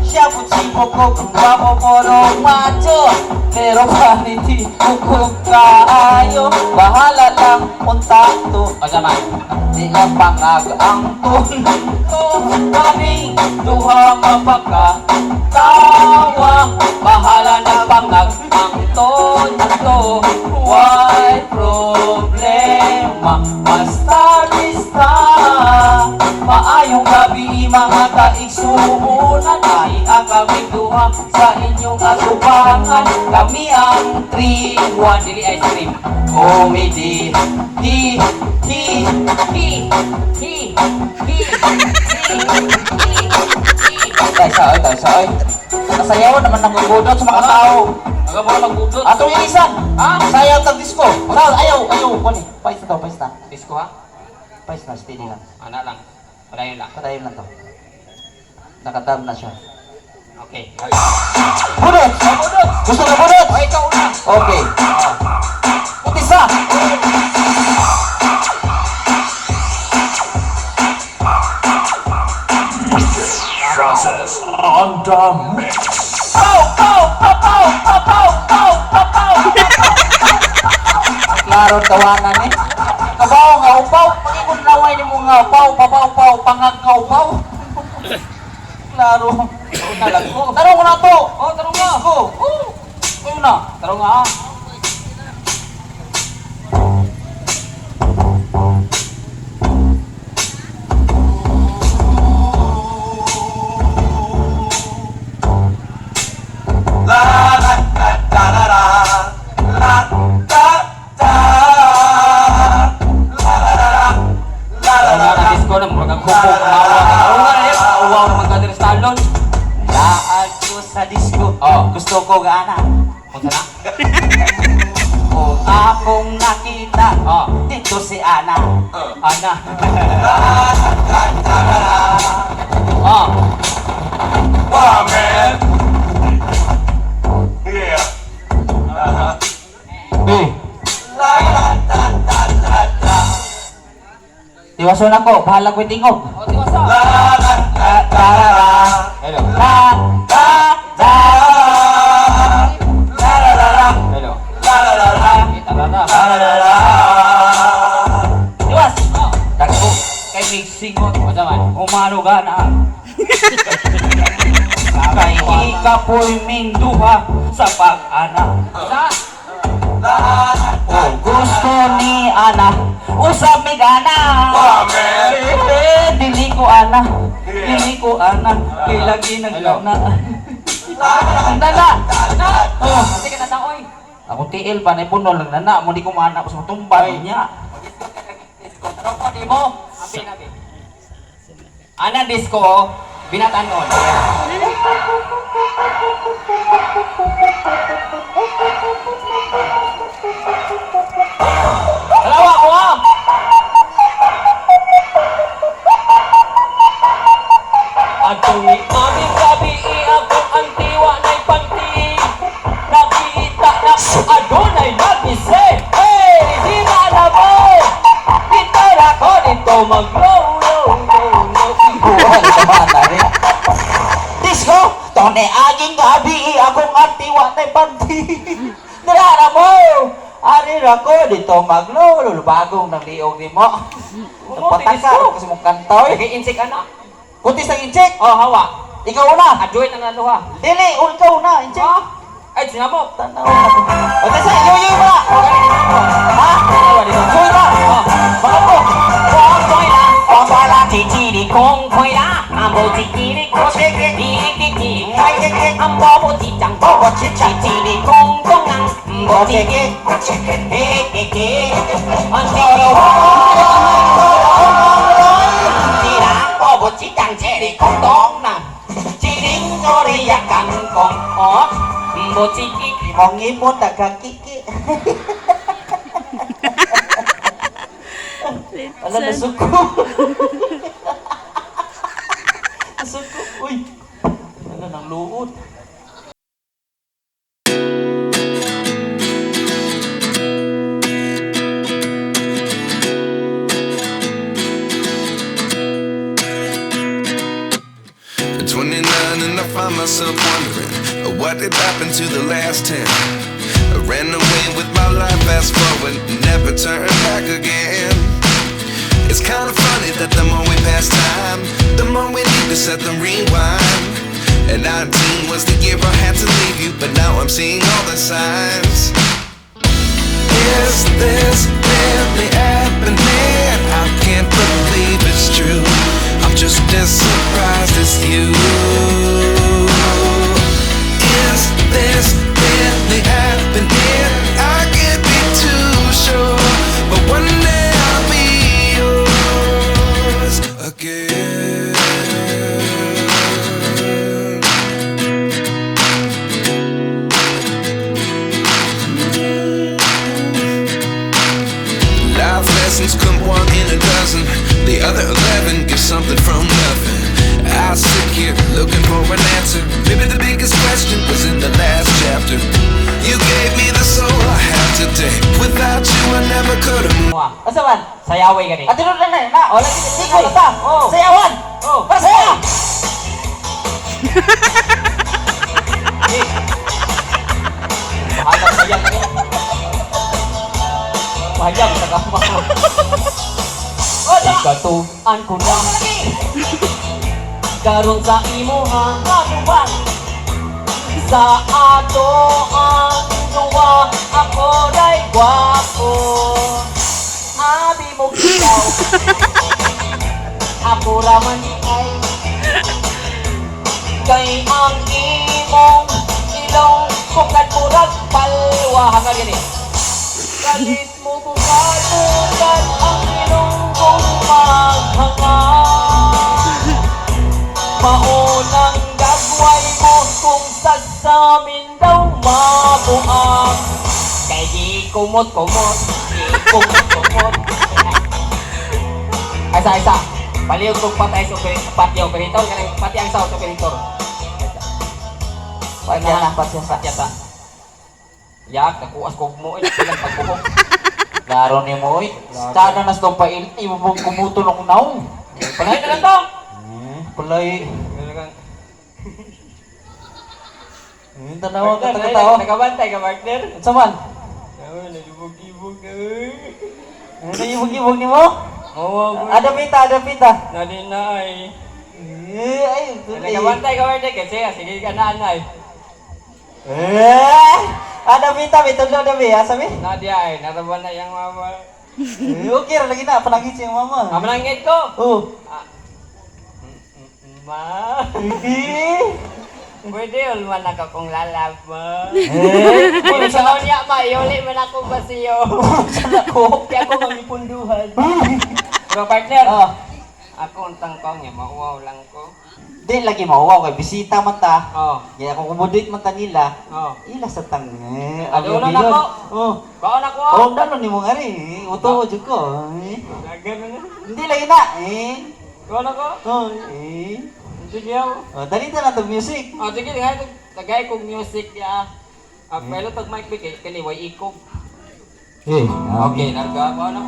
Siya pud sipok og gwapo pero macho, pero vanity hukog kaayo. Bahala lang unta to. O naman. Di lang pangag ang tunto. Kaming duha mapaka tawa. Bahala na pangag ang tonto. Why problema? Basta bista. Maayong gabi, mga kaigsuunan. Ay kaming duha sa inyong atubangan. Kami ang 3-1. Dili ice cream. Comedy. Hi, hi, Hi, hi, hi, hi, hi, hi. Tayo sa oy, tayo sa oy. Nasayaw naman ng gugudot sa mga tao. Aga mo magbudot. Atong ilisan. Ha? Sayaw tag disco. Sal, ayaw, ayaw. Kuan eh. Pais na to, pais na. Disco ha? Pais na, steady lang. Ana lang. Padayon lang. Patayin lang to. Nakadam na siya. Okay. Budot! Budot! Gusto ka budot? O, ikaw una. Okay. Utisa! Francis on the mix. Pow! Pow! Pow! Pow! Pow! Pow! Pow! Pow! Pow! Klaro tawanan eh. Kabaw nga upaw. Pag-ikon naway ni mo nga upaw. Papaw, paw, pangag nga upaw. Klaro. Una lang ko. Tarong ko na to. Oh, tarong nga. Go. Oh. Ayun na. Tarong nga ha. La la la da da da. La da da. La la la la. La la Tarong la nga na la. disco na. Murag ang kuko. Kumawa. Tarong nga na eh. Uwaw naman ka diri sa talon. Laag ko sa disco. Oh. Gusto ko gana. Unsa na? Kung akong nakita, Oh. dito si Ana. Ana. Oh. Wow, man. Yeah. Uh-huh. B. La la da da da da. Tiwason ako, bahala ko'y tingog. Oh, tiwasa. La la la da da da. Hello. La, Da da. La la la la. Hello. La la la la. Eh, tara na. La la la la. Tiwas! Oh. Dagko, kay mig singot. Unsa man? Umano gana. Kay ikapoy ming duha sa pag-ana. Unsa? O gusto ni Ana, usab mig ana. Wow, man. Eh, dili ko ana. Dili ko ana. Kay lagi naglana. Nana! Na. Oh. Kasi ka na oy. Ako tiil pa na punol lang nana mo di ko maana ko sa matumba niya. Disco. Tarong ko di mo. Abi nabi. Ana disco oh. Binatanon. Dalawa ko ah. Adtong ni aming gabi akong antiwa na'y panti. Nakita na ko adunay nagise. Hey, di na na mo. Dito na ko dito mag low low low low. Buwan na rin. Disco, tone aging gabi akong antiwa na panti. Nilala mo. Ari ra ko dito maglolo bagong nang liog ni mo. Umuti, Nagpataka disco. kasi mong kantoy. Lagi insik ana. Kunti sa incheck. Oh, hawa. Ikaw na. Aduin ang aluha. Dili, ikaw na, incheck. Ah? Ay, sinamo. Tanaw na. O tesa, yoyo ba? Ha? Yoyo ba? Oh. Baka mo. 空开啦，我把啦一一日空开啦，啊无一一日空，一一日开，啊无无一张，无一一日空空人，无一日，一一日，啊我无一张，一日空空人，一日做你也敢讲哦，无一日。 Mong ipon daghang kiki. Ala, nasuko. Nasuko. Uy. Ala, nang luot. At 29 and I find myself wondering what did happen to the last 10. I ran away with my life, fast forward, never turn back again. It's kind of funny that the more we pass time, the more we need to set the rewind. And 19 was the year I had to leave you, but now I'm seeing all the signs. Is this really happening? I can't believe it's true. I'm just as surprised as you. Is this really happening? I can't be too sure, but one day I'll be yours again. Life lessons come one in a dozen. The other 11 give something from nothing. I sit here looking for an answer. Maybe the biggest question was in the last chapter. You gave me the soul I have today. Without you, I never could have moved. Mua. Asa man? Sayaway gani. Ate na na na. Oh, lagi. Ikaw na ta. Oh. Sayawan. Oh. Para saya. Eh. Bahala sa yan. Bahayag sa kama. Ikatuan ko na. Karon sa imuha. Ano ba? Sa ato ang duwa, ako ray gwapo. Abi mo kilaw. Ako raman ni ay. Kay ang imong ilong bukad murag palwa. Hangal gani. Galit mo bukad bukad ang ilong kong maghangal. Maunang gagway mo kung sasamin daw mabuang. Kay di kumot-kumot, di kumot-kumot. Ay, isa, isa. Palihog kong patay sa operator, pati operator, kanang pati ang sound operator. Patya na, patya sa. Patya ta. Yak, nakuas ko mo, eh, ilang pagbuhok. Klaro ni mo, oy. Sana nas tong pail, imo pong kumutulong naong. Palahin na lang to! Palay. Tanawa ka taga-tao. Nakabantay ka, partner. Unsa man? Ay, nalubog-ibog na. Eh. Nayibog-ibog nimo? Oo, Ada pita, ada pita. Nali na ay. Eh, ay, Nakabantay ka, partner, kasi sige ka na, anay. Eh, ada pita, may tudlo na bi, asa bi? Nadia ay, naraban na yung mama. Eh, okay ra lagi na, panangit siyang mama. Amalangit ko! Oh. Ah. Ma, Eh. pwede ulman ako kung lalaba. Eh, Pwede sa niya, ma, iuli man ako ba siyo? sana ko. Kaya ako mamipunduhan. Bro, partner, Ah, ako ang tangkong niya, mauwaw lang ko. di lagi mauwaw kay bisita man ta. Oh, Kaya kung kumudit man ta nila, oh. ila sa tang. Eh, Aduna abi-abi na yun. ko. Oh. Baon ako! Oh, dalo ni mo nga rin. Uto jud ko. Eh. Dagan na. Hindi lagi na. Eh. Baon ako? Oh, eh. Sige ako. Oh, dali ta na to music. Oh, sige, nga, tagay kong music ya. Ah, pero tag mic kay kani way ikog. Eh, Okay, narga baon ako.